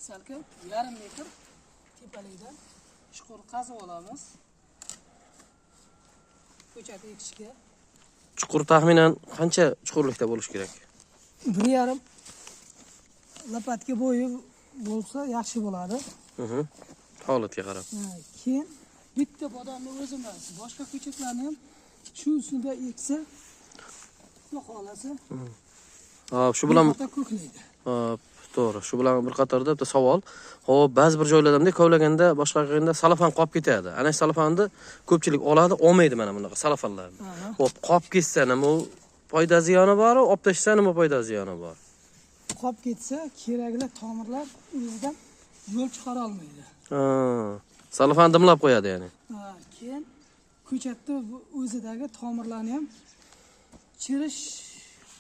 Salkam yarim metr tepalikdan chuqur qazib olamiz. Ko'chat ekishga. Chuqur taxminan qancha chuqurlikda bo'lishi kerak? 1,5 lopatga bo'yi bo'lsa yaxshi bo'ladi. Holatga qarab. Keyin bitta bodomni o'zi emas, boshqa ko'chatlarni ham shu usulda eksa, xudo xolasa. Hop, shu bilan ko'klaydi. Hop, to'g'ri. Shu bilan bir qatorda bitta savol. Hop, ba'zi bir joylarda bunday kovlaganda, boshqa qilganda salafan qolib ketadi. Ana shu salafanni ko'pchilik oladi, olmaydi mana bunaqa salafanlarni. Hop, qolib ketsa nima foyda ziyoni bor, olib tashlasa nima foyda ziyoni bor? Qolib ketsa, kerakli tomirlar o'zidan yo'l chiqara olmaydi. Ha, salafan dimlab qo'yadi ya'ni. Ha, keyin ko'chatni o'zidagi tomirlarni ham chirish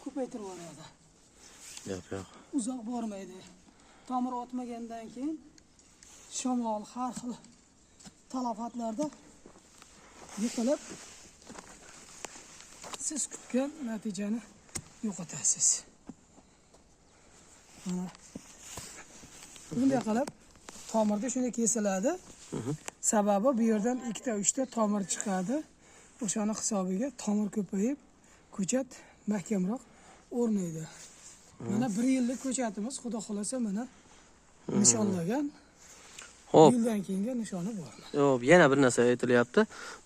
ko'paytirib yuboradi. Yo'q, yo'q. Uzoq bormaydi. Tomir otmagandan keyin shamol har xil talafatlarda yiqilib siz kutgan natijani yo'qotasiz. Mana bunday qilib tomirda shunday kesiladi. Sababi bu yerdan 2ta 3ta tomir chiqadi. O'shani hisobiga tomir ko'payib, ko'chat mahkamroq o'rnaydi. Mana 1 yillik ko'chatimiz, xudo xolasa mana nishonlagan. Xo'p. Yildan keyingi nishoni bor. Yo'q, yana bir narsa aytilyapti.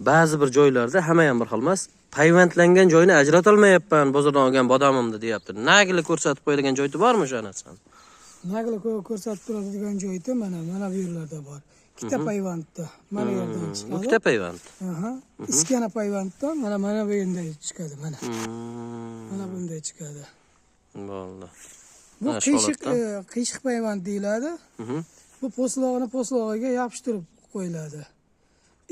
Ba'zi bir joylarda hamma ham bir xil emas, payvandlangan joyini ajrata olmayapman, bozordan olgan bodomimni deyapti. Nagli ko'rsatib qo'yadigan joyi bormi o'sha narsani? Nagli ko'rsatib turadigan joyi mana bu yerlarda bor. Ikkita payvandda mana yerdan chiqadi. Ikkita payvand. Aha. Iskana payvandda mana bu yerdan chiqadi mana. Mana bunday chiqadi. Bo'ldi. Bu qiyshiq payvand deyiladi. Bu po'stlog'ini po'stlog'iga yopishtirib qo'yiladi.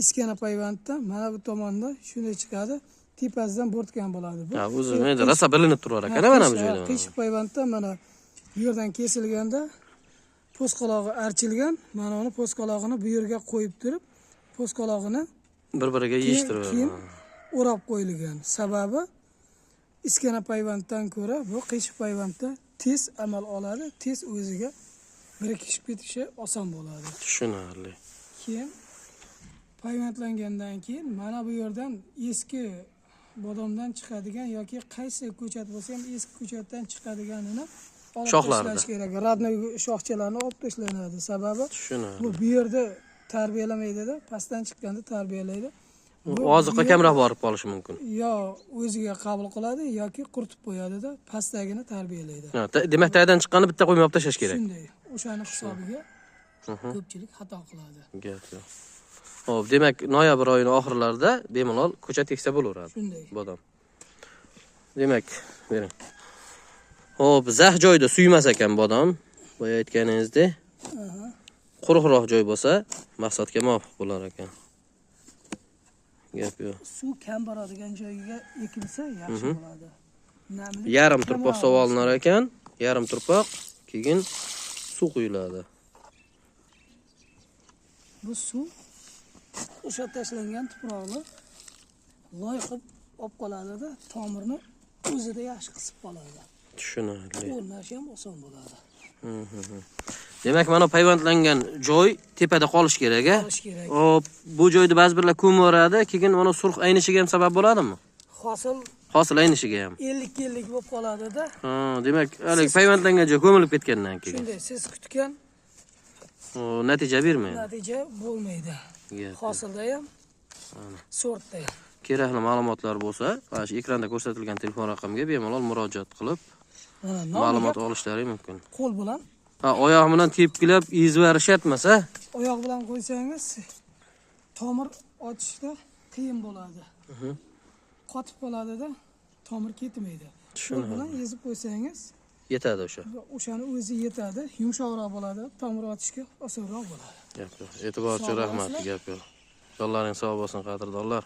Iskana payvandda mana bu tomonda shunday chiqadi, tepasidan bo'rtgan bo'ladi bu. Ha, o'zi endi rosa bilinib turar ekan mana bu joyda. Qiyshiq payvandda mana bu yerdan kesilganda po'stqalog'i archilgan, mana uni po'stqalog'ini bu yerga qo'yib turib, po'stqalog'ini bir-biriga yeyishtirib keyin o'rab qo'yilgan. Sababi iskana payvanddan ko'ra bu qiyshiq payvandda tez amal oladi, tez o'ziga birikishib ketishi oson bo'ladi. Tushunarli. Keyin payvandlangandan keyin mana bu yerdan eski bodomdan chiqadigan yoki qaysi ko'chat bo'lsa ham eski ko'chatdan chiqadiganini olib tashlash kerak. Radnoy shoxchalarni olib tashlanadi. Sababi bu yerda tarbiyalamaydi-da, pastdan chiqqanda tarbiyalaydi. Oziqqa kamroq borib qolishi mumkin. Yo o'ziga qabul qiladi yoki quritib qo'yadi-da, pastdagini tarbiyalaydi. Demak, taydan chiqqanini bitta qo'ymay olib tashlash kerak. Shunday. O'shani hisobiga ko'pchilik xato qiladi. Gap yo'q. Xo'p, demak, noyabr oyining oxirlarida bemalol ko'chat eksa bo'laveradi. Shunday. Bodom. Demak, bering. Xo'p, zax joyda suymas ekan bodom. Boya aytganingizdek. Quruqroq joy bo'lsa, maqsadga muvofiq bo'lar ekan. Gap yo'q. Suv kam boradigan joyga ekilsa yaxshi bo'ladi. Yarim turpoq sovolinar ekan, yarim turpoq, keyin suv quyiladi. Bu suv o'sha tashlangan tuproqni loy qilib olib qoladida, tomirni o'zida yaxshi qisib qoladi. Tushunarli. O'rnashi ham oson bo'ladi. Demak, mana payvandlangan joy tepada qolish kerak, a? Qolish kerak. Hop, bu joyda ba'zi birlar ko'maveradi, keyin mana surx aynishiga ham sabab bo'ladimi? Hosil aynishiga ham. 50-50 bo'lib qoladida. Ha, demak, hali payvandlangan joy ko'milib ketgandan keyin. Shunday, siz kutgan natija bermaydi. Natija bo'lmaydi. Hosilda ham, sortda ham. Kerakli ma'lumotlar bo'lsa, mana shu ekranda ko'rsatilgan telefon raqamiga bemalol murojaat qilib, ma'lumot olishlari mumkin. Qo'l bilan. Ha, oyoq bilan tepkilab ezvarish etmasa, oyoq bilan qo'ysangiz tomir ochishda qiyin bo'ladi. Qotib qoladida, tomir ketmaydi. Qo'l bilan ezib qo'ysangiz yetadi o'sha. O'shani o'zi yetadi, yumshoqroq bo'ladi, tomir ochishga osonroq bo'ladi. Gap yo'q. E'tibor uchun rahmat, gap yo'q. Jonlaring sog' bo'lsin, qadrdonlar.